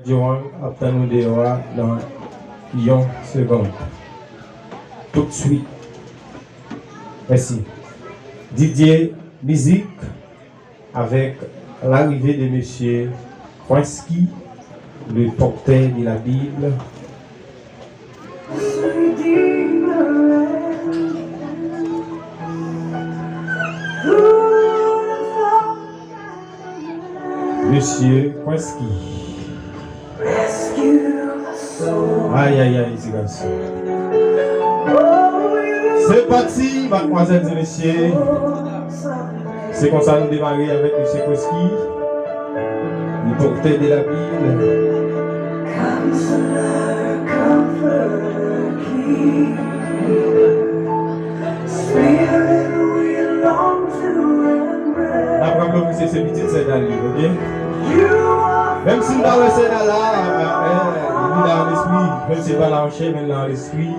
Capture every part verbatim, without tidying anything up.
Johan ap tann nou deyò a nan yon segond. Tout de suite. Mèsi. Didier, mizik. Avec l'arrivée de Monsieur Kwansky, le porteur de la Bible. Monsieur Kwansky. Ay, ay, ay, ti gason. Se pati, madmwazèl e mesye. Se konsa nou demare avèk mesye Kwansky, le porteur de la Bible. N ap raple w misye se pitit Sèda l ye, oke? Menm si n pa wè Sèda la, eh, li la an lespri. Menm si l pa la an chè, men l la an lespri.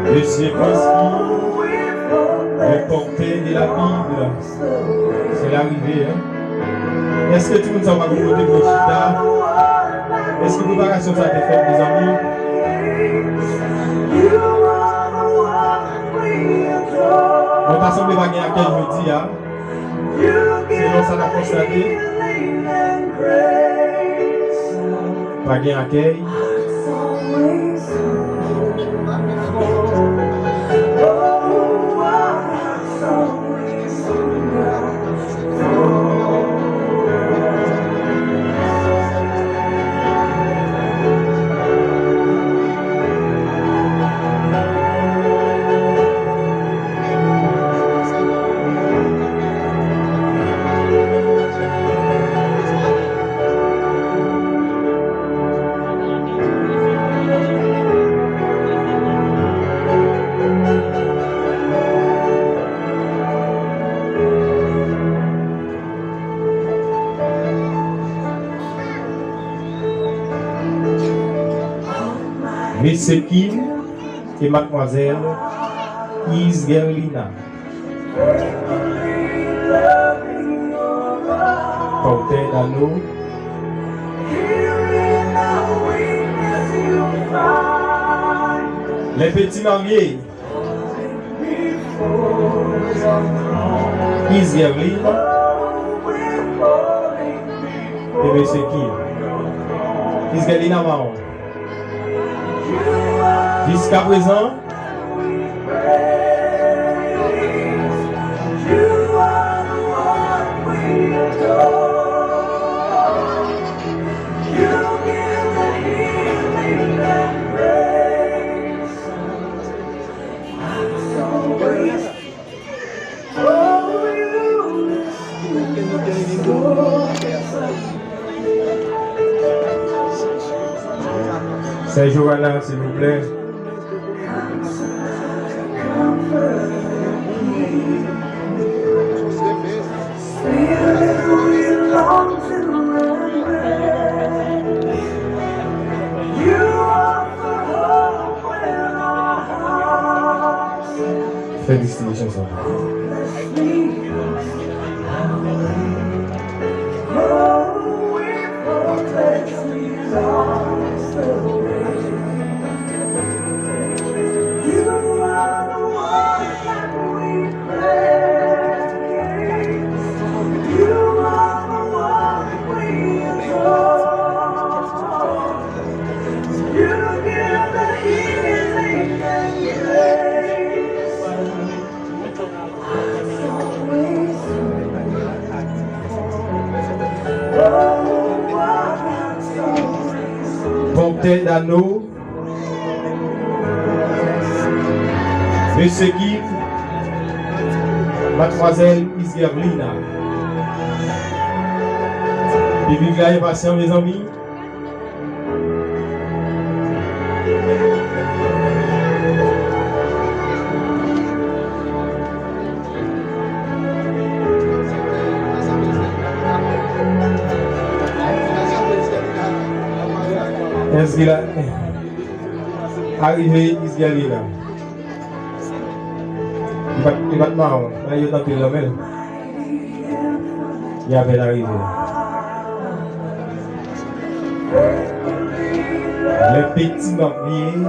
Mesye Kwansky, le porteur de la Bible. Se larive, en. Èske timoun sa yo pa gen kote pou yo chita? Èske preparasyon sa te fèt, mezanmi? Mwen ta sanble pa gen akèy jodi a. Selon sa n ap konstate, pa gen akèy. Mesye Kim e madmwazèl Isgerlina. Porteur d'anneau. Les petits mariés. Isgerlina e mesye Kim. Isgerlina Mahon. Jiskaprezan, Sè Johanna, silvouplè. Fè distribisyon sa. Porteur d'anneau, Mesye Kim, madmwazèl Isgerlina. Piblik la enpasyan, mezanmi. Èske la arive Isgerlina? Li pa t, li pa t mawon. Bay yo tante l nan men l. Li apèn arive. Les petits mariés.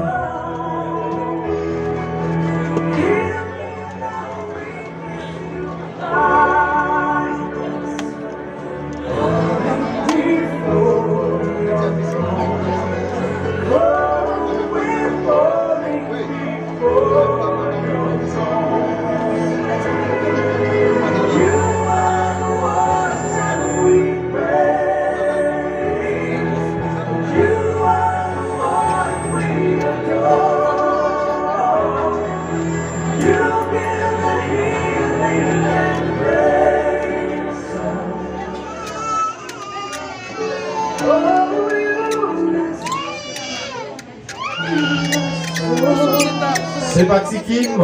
Senpati Kim,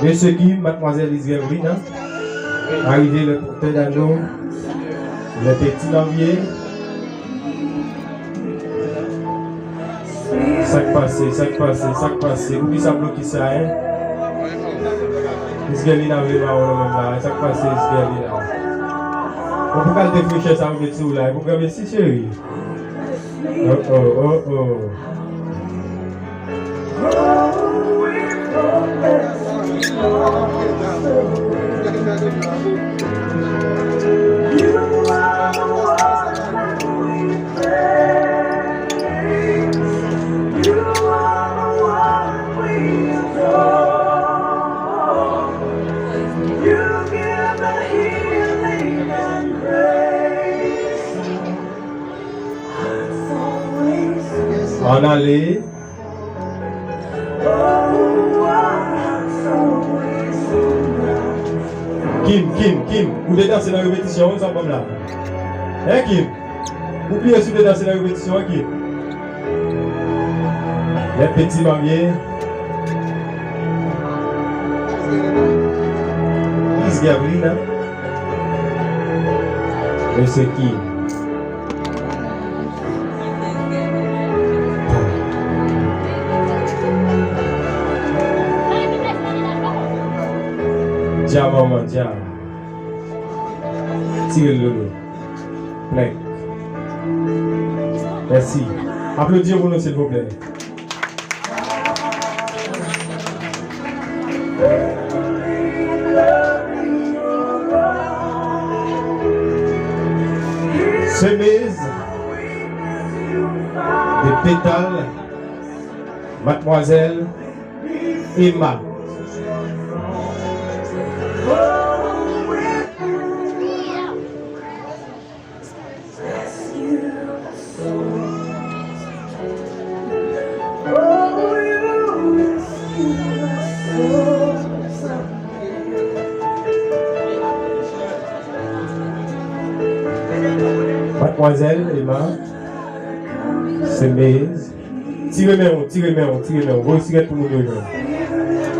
Mesye Kim, Madmwazèl Isgerlina, arive le porteur d'anneau, le petit marié. Sa k pase, sa k pase, sa k pase? Poukisa blokis sa, en? Isgerlina vle ba w nan menm la, sa k pase, Isgerlina? Bon, pou kalite frechè sa ou met sou ou la, e pou granmesi, cheri. Oh, oh, oh, oh. Ann ale. Kim, Kim, Kim, ou te danse nan repetisyon, wi, sa pòm la. Hein, Kim? Ou bliye si w te danse nan repetisyon, Kim? Les petits mariés. Isgerlina. Mesye Kim. Dja manman, dja. Tire l, Lolo. Plèk. Mèsi. Aplodi yo pou nou, silvouplè. Semez de Pétale, Madmwazèl Emma. Madmwazèl Emma, Semez. Tire men w, tire men w, tire men w. Voye sigrèt pou moun yo jwenn.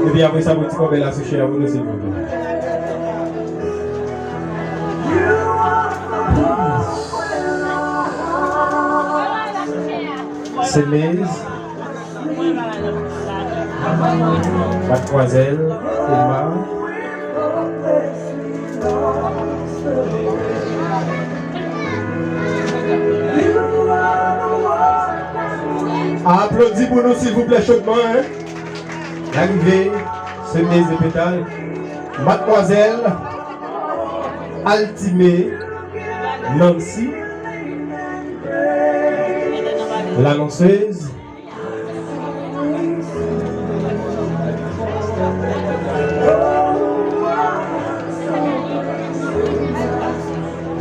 Epi apre sa, voye ti kòbèy la sou chè a pou nou, silvouplè. Semez. Madmwazèl Emma. Aplodi pou nou, silvouplè, chodman, en. Larive, Semez de Pétale, Madmwazèl Altime Nancy, l'annonceuse.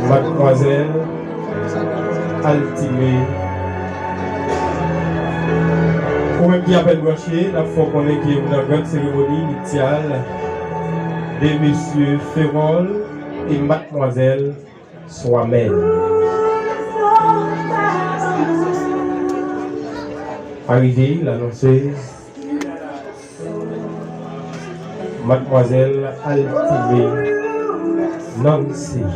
Madmwazèl Altime. Ou menm ki apèn branche, n ap fè w konnen ke ou nan grand seremoni nityal de mesye Ferrol e madmwazèl Swamèl. Arive, l'annonceuse, Madmwazèl Altime Nancy.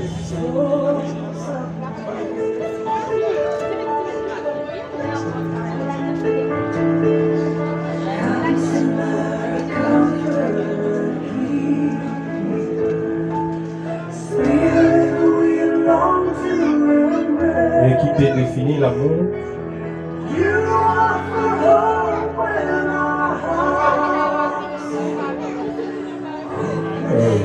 Te defini lanmou. Euh,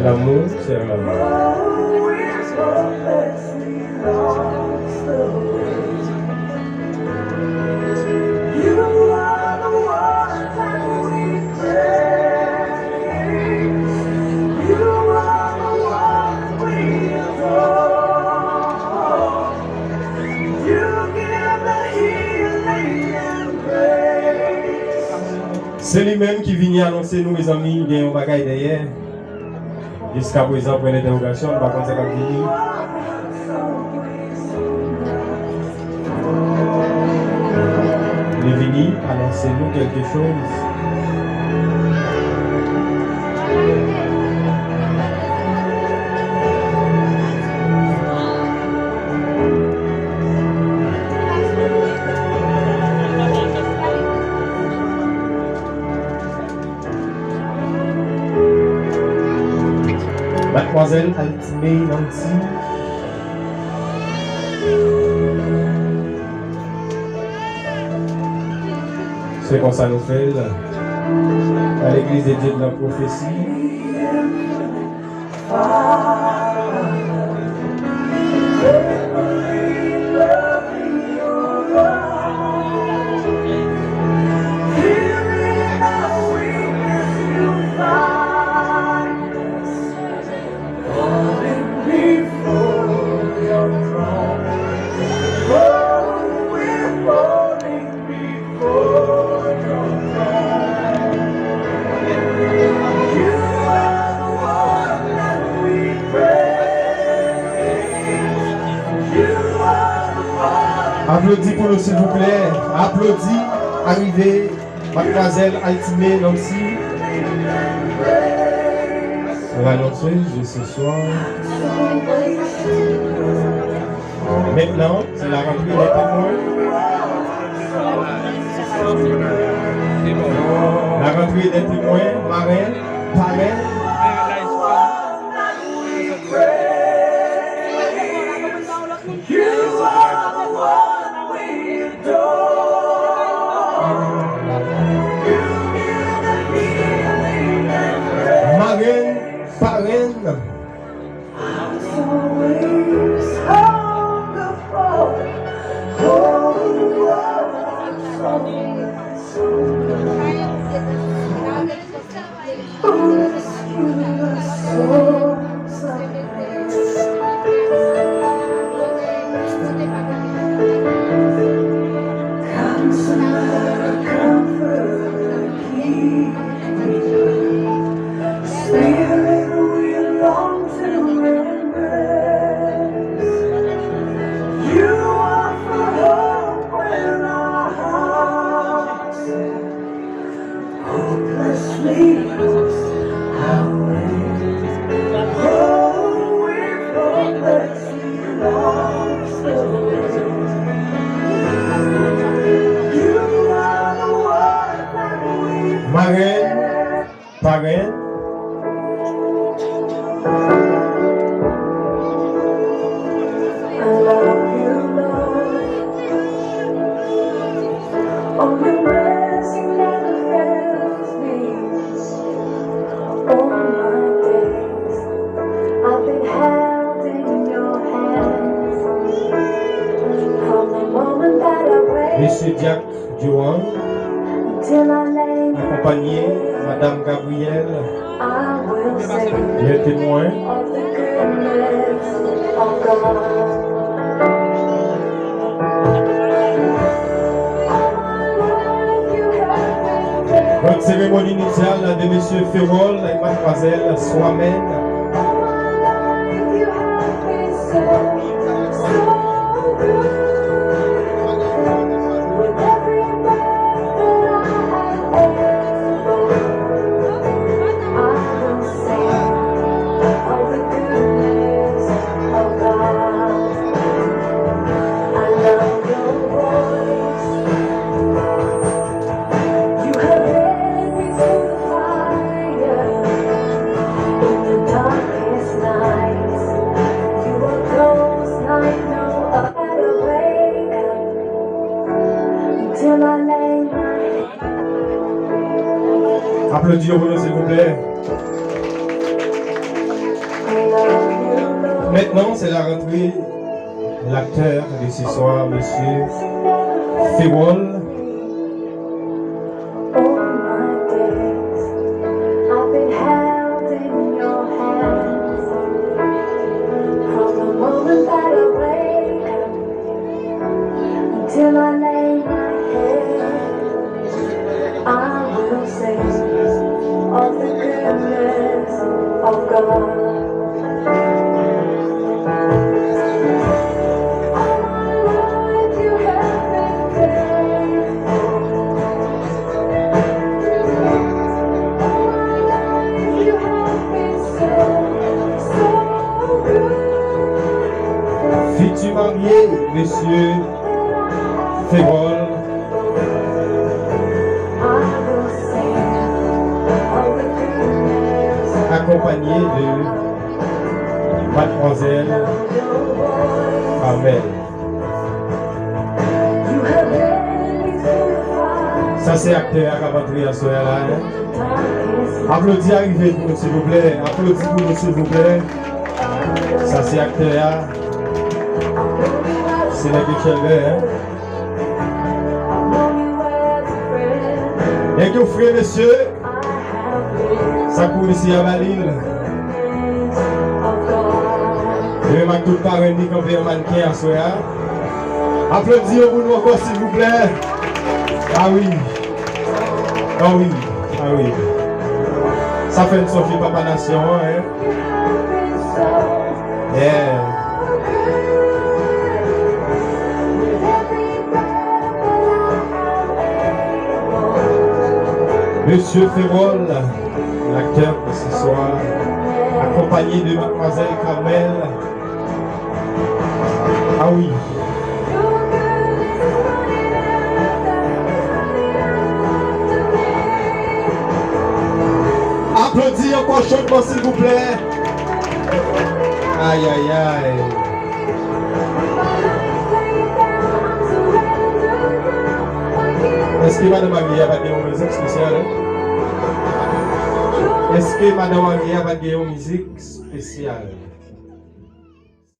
l'amour, c'est l'amour. Se li menm ki vini anonse nou, mezanmi, gen yon bagay dèyè. Jiskaprezan, pwen dentèwogasyon, nou pa konn sa k ap vini. Li vini anonse nou kèlke choz. Madmwazèl Altime Nancy. Se konsa nou fè l. A l'église de Dieu de la prophétie. Aplodi pou nou, silvouplè. Aplodi arive Madmwazèl Altime Nancy. L'annonceuse de ce soir. Mentnan, se la rantre dè temwen. La rantre dè temwen, marenn, parenn. Marenn, parenn. Marenn, parenn. Mesye Dyak Johan, akonpanye Madam Gabrielle, lè temwen. Vòt seremoni nityal de mesye Ferrol ak madmwazèl Swamen. Aplodi yo pou nou, silvouplè. Maintenant, c'est la rentrée. L'acteur de ce soir, monsieur Ferrol. All my days, I've been held in your hands. From the moment that I wake up until I lay my head, I will sing of the goodness of God. All my life you have been faithful. All my life you have been so, so good. Futur marié, monsieur Ferrol, accompagné de mademoiselle Carmel. Sa se aktè a k ap antre aswè a la, en. Aplodi arive pou nou, silvouplè. Aplodi pou nou, silvouplè. Sa se aktè a. Se nèg yo chèlbè, en. Nèg yo fre, mesye. Sa k pou mesye a ba li l. Li menm ak tout parenn li kanpe an mannken aswè a. Aplodi yo pou nou ankò, silvouplè. A wi. A wi. A wi. Sa fè n sonje Papa Nasyon an, en. Yeah. Monsieur Ferrol, l'acteur de ce soir, accompagné de mademoiselle Carmel. Ah oui. Aplodi ankò chodman, silvouplè. Ay, ay, ay. Èske madan marye a pa t gen yon mizik espesyal? Èske madan marye a pa t gen yon mizik espesyal?